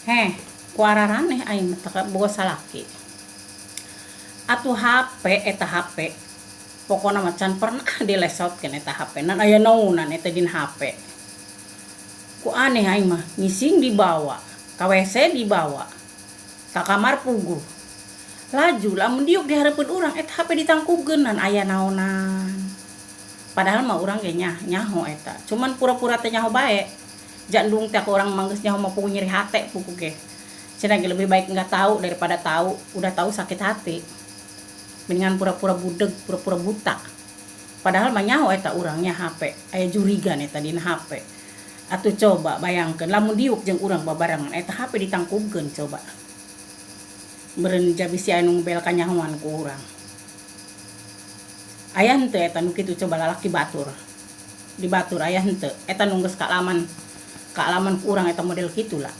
Heh, ku araraneh aing mah teu boga salaki. Atuh HP eta HP pokona mah can pernah dilesotkeun eta HP, ngan aya naonan eta dina HP. Ku aneh aing mah, ngising dibawa, ka WC dibawa, ka kamar puguh. Laju lamun diuk di hareupeun urang eta HP ditangkubkeun, ngan aya naonan. Padahal mah urang ge nya nyaho eta, cuman pura-pura teu nyaho bae. Jandung teh ku urang mah geus nyaho mah puguh nyeri hate puguh ge. Cenah ge lebih baik nggak tahu daripada tahu, udah tahu sakit hati. Mendingan pura-pura budeg, pura-pura buta. Padahal mah nyaho eta urang nya HP, aya jurigan eta dina HP. Atuh coba bayangkeun lamun diuk jeung urang babarengan eta HP ditangkubkeun, coba. Meureun bisi aya nu ngebel kanyahoan ku urang. Aya henteu eta nu kitu coba lalaki batur? Di batur aya henteu? Eta nu geus kaalaman ku urang eta model kitu lah.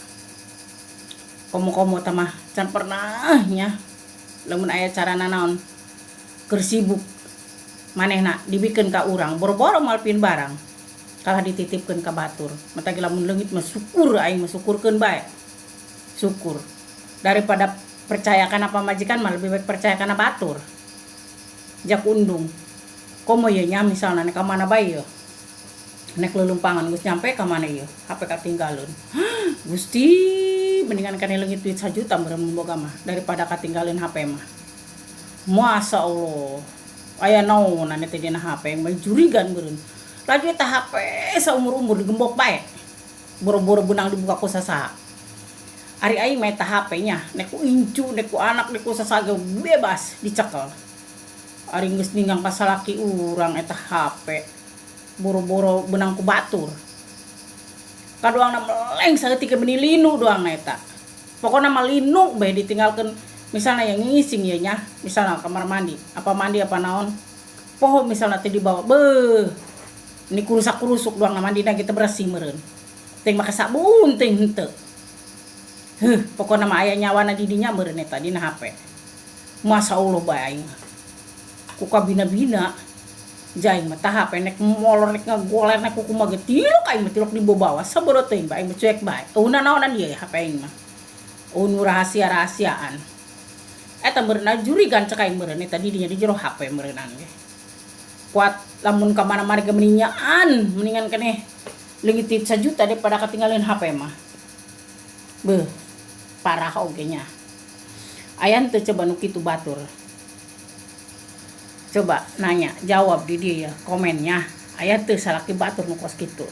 Komo-komo tah mah can pernah nya, lamun aya carana naon keur sibuk manehna dibikeun ka urang, boro-boro malpin barang, kalah dititipkeun ka batur. Matak ge lamun leungit mah syukur, aing mah syukurkeun bae. Syukur. Daripada percaya kana pamajikan mah lebih baik percaya kana batur. Jak undung. Komo ye nya, misalna nek ka mana bae ye. Nek leuleumpangan geus nyampe ka mana ieu, HP katinggaleun. Gusti, mendingan kana leungit duit 1 juta meureun mun boga mah daripada katinggaleun HP mah. Masya Allah. Aya naonan eta dina HP mah, jurigan meureun. Laju eta HP saumur-umur digembok bae. Boro-boro beunang dibuka ku sasaha. Ari aing mah eta HP nya, nek ku incu, nek ku anak, nek ku sasaha ge bebas dicekel. Ari geus ninggang ka salaki urang eta HP. Boro-boro beunang ku batur. Kaduangna meleng saeutik ge meuni linu doangna eta. Pokona mah linu bae ditinggalkeun, misalnya yang ngising ieu nya, misalnya kamar mandi, apa mandi apa naon. Poho misalnya teu dibawa, beuh. Ini kurusak-kurusuk doangna, mandina ge teu bersih meureun. Teuing make sabun teuing henteu. Heuh, pokona mah aya nyawana di dinya meureun eta dina HP. Masya Allah bae aing mah. Ku kabina-bina. Aing mah tah HP nek molor, nek ngagoler, nek kumaha ge tilok aing mah, tilok dibawa sabodo teuing bae, aing mah cuek bae. Eueuh naonan ieu HP aing mah. Eueuh nu rahasia-rahasiaan. Eta meureun jurigan cek aing meureun eta di dinya di jero HP meureunan ge. Kuat lamun ka mana-mana ge meuni nyaan, mendingan keneh leungit duit 1 juta daripada katinggalin HP mah. Beuh, parah oge nya. Aya henteu coba nu kitu batur? Coba nanya, jawab di dieu ya, komennya. Aya teu salaki batur nu kos kitu?